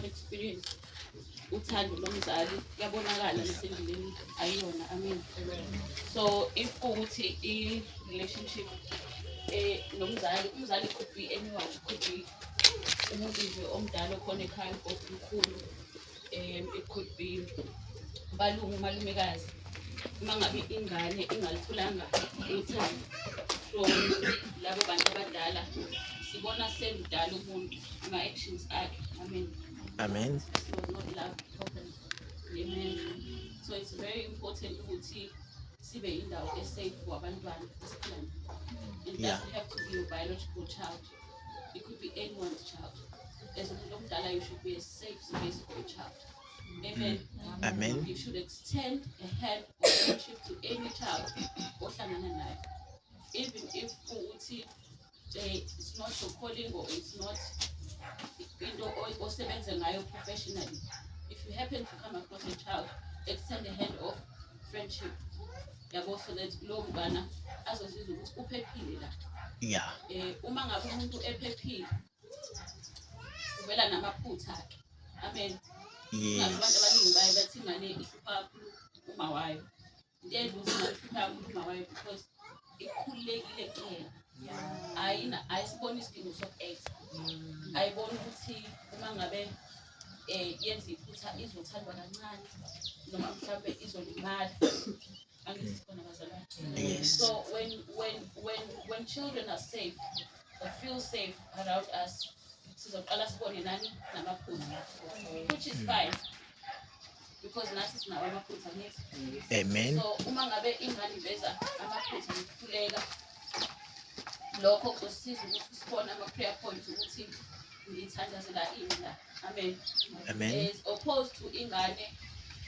not experienced uthando lomzali, kuyabonakala nasendleleni ayiyona. Amen. So if kuwukuthi i-relationship nomzali, umzali could be anyone, could be umuntu nje omdala okhona ekhaya, ugogo, umkhulu, it could be umalume, umalumekazi. Uma ngabe ingane ingalitholanga uthando from labo bantu abadala, sibona semdala umuntu, ama-actions akhe. Amen. Amen. He was not loved properly. Amen. So it's very important ukuthi sibe indawo e-safe for abantwana esiphila nabo. It doesn't have to be your biological child, it could be anyone's child. As umuntu omdala, you should be a safe space for a child. Amen. Amen. You should extend a hand of friendship to any child ohlangana nayo, even if kuwukuthi it's not your calling or it's not into osebenze ngayo professionally. If you happen to come across a child, extend a hand of friendship, yabo, so that lowo mntwana azozizwa ukuthi uphephile la. Uma ngabe umuntu ephephile, uvela namaphutha akhe. Amen. Kungabe abantu abaningi baye bathi ingane ihlupha kakhulu uma wayo. Into edla ukuthi ingane ihlupha kakhulu uma wayo because ikhululekile kuyena, ayina, ayisiboni isidingo soku-act, ayiboni ukuthi uma ngabe yenza iphutha izothandwa kancane noma mhlawumbe izolimala. Angithi sikhona, bazalwane? Yes. So when children are safe or feel safe around us, sizoqala sibone nani namaphutha, which is fine because nathi sinawo amaphutha, angithi? Amen. So uma ngabe ingane iveza amaphutha nokukhuleka, lokho kuzosiza ukuthi sibone ama-prayer points ukuthi ngithandazela ini la. Amen. Amen. As opposed to ingane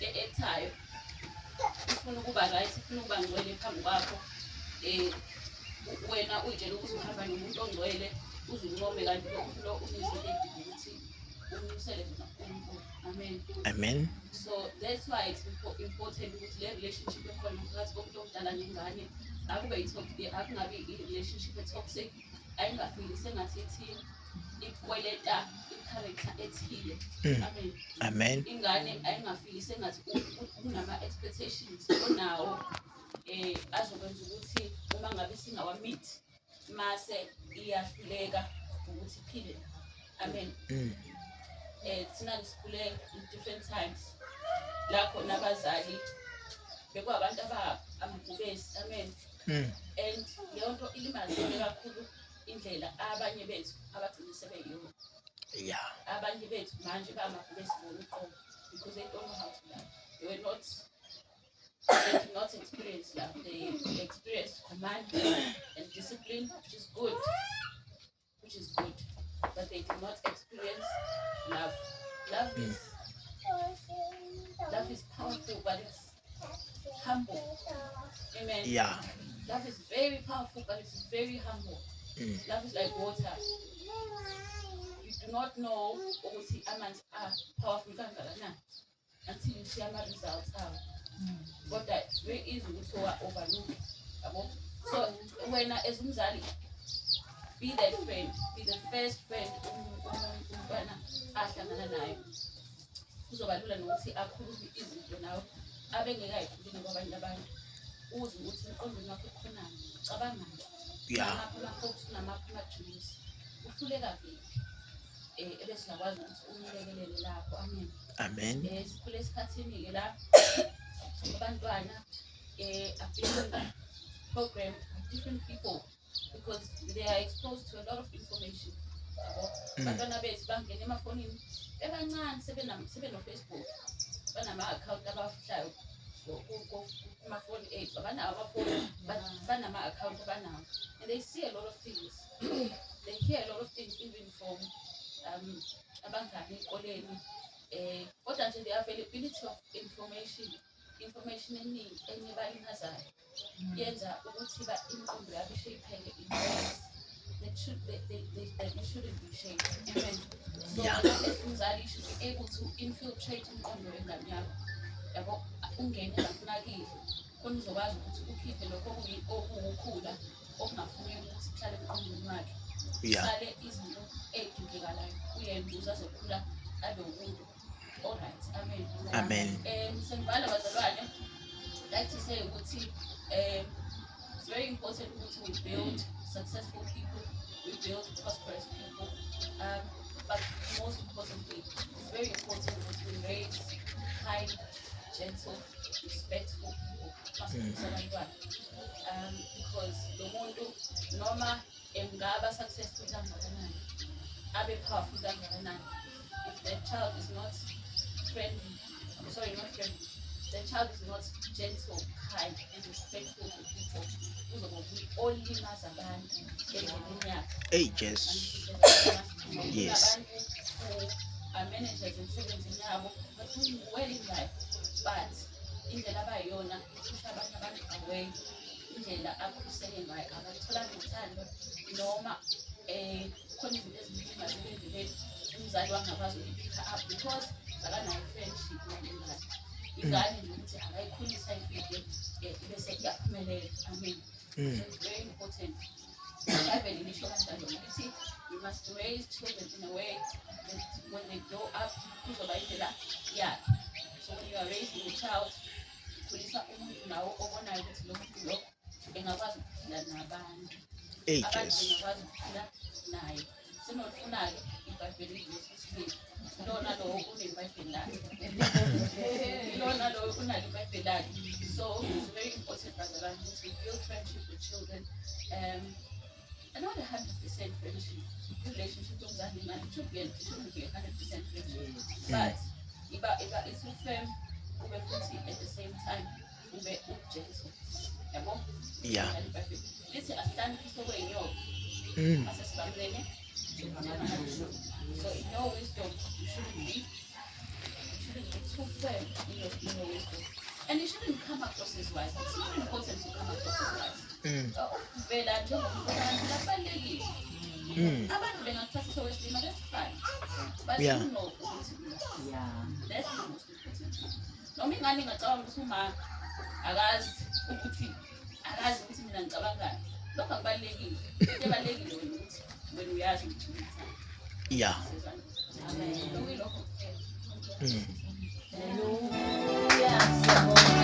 e-act-ayo, ifuna ukuba right, ifuna ukuba ngcwele phambi kwakho, wena uyitshela ukuthi uhamba nomuntu ongcwele, uze uncome, kanti lo muntu lo unezinto ey'dinga ukuthi umnyusele zona kuNkulunkulu. Amen. Amen. So that's why it's important ukuthi le relationship ekhona phakathi komuntu omdala nengane akube akungabi i-relationship e-toxic, ayingafili sengathi ithi ikweleta i-character ethile. Amen. Amen. Ingane ayingafili sengathi kunama-expectations onawo azokwenza ukuthi uma ngabe singawa-meet mase iyahluleka ukuthi iphile. Amen. Thina sikhule in different times la khona abazali bekuwabantu amabhubesi. Amen. And leyo nto ilimazile kakhulu indlela abanye bethu abagcine sebeyiyona. Abanye bethu manje bamabhubesi bona uqobo because they don't know how to love. They were not they did not experience love. They experienced command and discipline, which is good, which is good, but they did not experience love. Love is powerful, but it's humble. Amen. Love is very powerful, but it's very humble. Love is like water. You do not know ukuthi amanzi are powerful kangakanani until you see ama-results awo, kodwa it's very easy ukuthi uwa-overlook, yabo. So wena as umzali, be that friend, be the first friend umntwana ahlangana nayo. Kuzoba lula nokuthi akhulume izinto nawe abengeke ayikhulume kwabanye abantu, uze ukuthi emqondweni wakhe khonani, ucabangani, unamaphi ama-hopes, unamaphi ama-dreams, uhluleka kephi, ebese uyakwazi ukuthi umlekelele lapho. Amen. Amen. Sikhule esikhathini-ke la abantwana are being programmed by different people because they are exposed to a lot of information, yabo. Abantwana bethu bangena emafonini bebancane, sebeno-Facebook, banama-akhawunti abafihlayo kumafoni ethu. Abanawo amafoni but banama-akhawunti abanawo, and they see a lot of things, they hear a lot of things, even from abangani ey'koleni. Kodwa nje the availability of information, information eningi enye bayilimazayo, yenza ukuthi imiqondo yabo i-shape-eke in ways that it shouldn't be shaped. Amen. So wena as umzali, you should be able to infiltrate umqondo wengane yakho, yabo, ungene ngakunakile khona uzokwazi ukuthi ukhiphe lokho okuwukhula okungafuneki ukuthi kuhlale emqondweni wakhe, sale izinto ey'dingekalayo kuyena ukuze azokhula. Abe umuntu alright. Amen. Amen. Sengivala, bazalwane, like to say ukuthi it's very important ukuthi we build successful people, we build prosperous people, but most importantly, it's very important ukuthi we raise kind, gentle, respectful people masikhulisa abantwana, because lo muntu, noma engaba successful kangakanani, abe powerful kangakanani, if that child is not friendly, I'm sorry, not friendly, the child is not gentle, kind and respectful to people, uzoba umuntu olimaza abantu endleleni yakhe. Hey, Jesu. Yes. Abantu who are managers emsebenzini yabo, but doing well in life, but indlela abayiyona iphusha abanye abantu away. Indlela akhuliseke ngayo, akatholanga uthando, noma khona izinto ezilimazile endleleni, umzali wangakwazi ukuyi-pick up because akanayo friendship nalengane. Ingane nje ukuthi akayikhulisa ifike bese iyaphumelela. Amen. So it's very important. IBhayibheli lisho kanjalo ukuthi we must raise children in a way that when they grow up kuzoba indlela yakhe. So when you are raising a child, ukhulisa umuntu nawo obonayo ukuthi lo muntu lo engakwazi ukuphila nabantu, Hey, abantu Jesu. bengakwazi ukuphila naye. Senolifuna-ke iBhayibheli ivesi, lona lowo unebhayibheli lakhe, lona lowo unalo ibhayibheli lakhe. So it's very important, bazalwane, ukuthi we build friendship with children, and not 100% friendship. Relationship yomzali nengane, it shouldn't be 100% friendship, but iba it's firm, ube futhi at the same time ube ugentle, yabo. IBhayibheli lithi asihlaniphise kwey'nyoka asesibambene. So in your wisdom, you shouldn't be too firm in your wisdom. And you shouldn't come across as wise. It's not important to come across as wise. Ukuvela njengomuntu ohlakaniphile akubalulekile. Abantu bengakuthathisa okwesilima, that's fine. But you know ukuthi that's the most important thing. Noma ingane ingacabanga ukuthi uma akazi ukuthi mina ngicabangani. Lokho akubalulekile. Into ebalulekile wena ukuthi wena uyazi ukuthi uthani. Sizwana? Amen. Lokuyilokho kuphela. Hallelujah. Siyabonga.